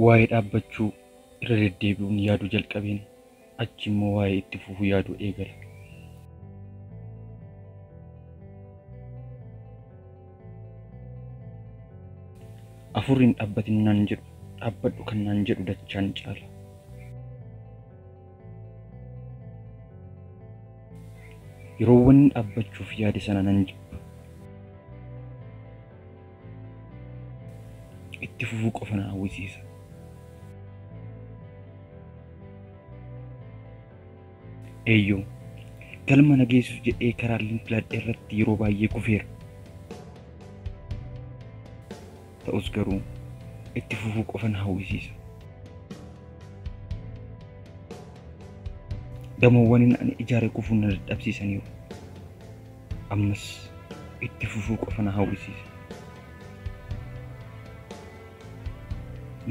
Waa'ee dhaabbachuu irra deddeebi'uun yaaduu jalqabeen achi immoo waa'ee itti fufuu yaaduu eegala. Afurri hin dhaabbatin naan jedhu, dhaabbadhu kan naan jedhu dachaan caala. Yeroowwan dhaabbachuuf yaade sana nan jibba. Itti fufuu qofa na hawwisiisa. Eeyyoo, galma na geessu jedhee karaaleen filadhe irratti yeroo baay'ee kufeera. Ta'us garuu itti fufuu qofa na hawwisiisa. Gamoowwan ani ijaare kufuun na dadhabsiisaniiru. Ammas itti fufuu qofa na hawwisiisa.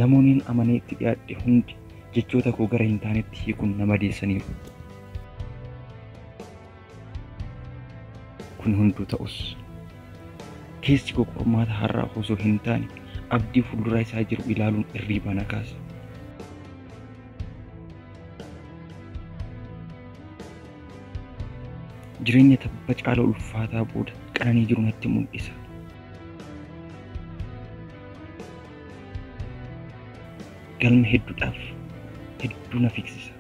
Namoonni amanee itti dhiyaadhe hundi jechoota koo gara hin taanetti hiikuun na madeessaniiru. Kun hunduu ta'us keessi koo qormaata har'aa osoo hin taane abdii fuuldura isaa jiru ilaaluun irriibaa na kaasa. Jireenya tabba caala ulfaataa booda qananii jiru natti mul'isa. Galma hedduudhaaf hedduu na fiksisa.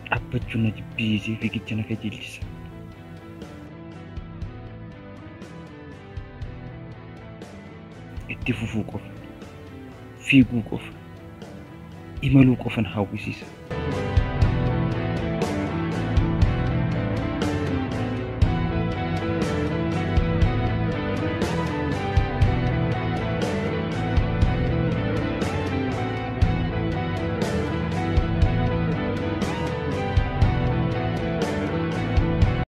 Dhaabbachuun na jibbisiisee fiigicha na kajeelchisa. Itti fufuu qofa, fiiguu qofa, imaluu qofa na hawwisiisa.